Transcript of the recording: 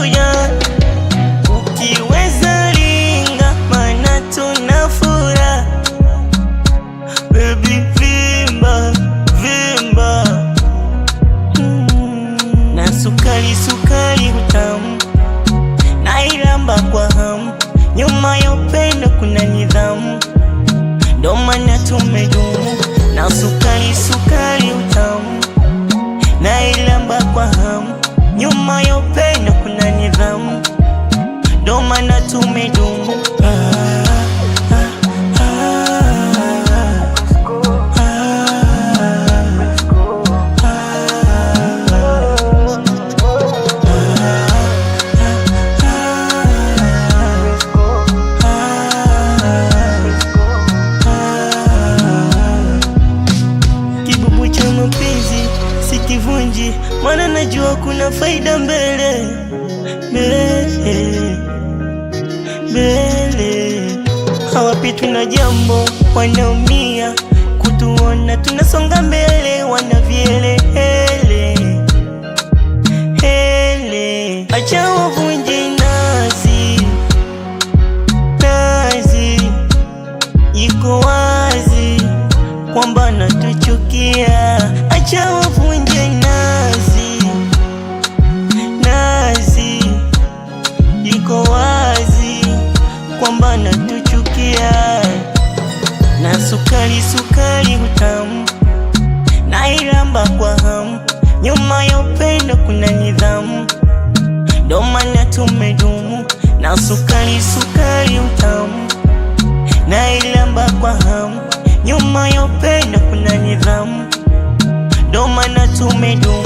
tunakuja. Ukiweza ringa, mana tuna furaha. Baby vimba, vimba. Na sukari sukari utamu, nailamba kwa hamu, nyuma ya upendo kuna nidhamu, ndo maana tumedumu. Na sukari sukari utamu, nailamba kwa hamu, nyuma ya upendo kuna nidhamu, ndo maana tumedumu. Ah, ah, ah, ah, ah. Kibubu cha mapenzi sikivunji, maana najua kuna faida mbele mbele mbele. Hawapitwi na jambo, wanaumia kutuona tunasonga mbele, wana vielehele hele. Acha wavunje nazi nazi, iko wazi kwamba natuchukia. Acha wavunje nazi nazi, iko wazi kwamba natuchukia. Na sukari sukari utamu, nailamba kwa hamu, nyuma ya upendo kuna nidhamu, ndo maana tumedumu. Na sukari sukari utamu, nailamba kwa hamu, nyuma ya upendo kuna nidhamu, ndo maana tumedumu.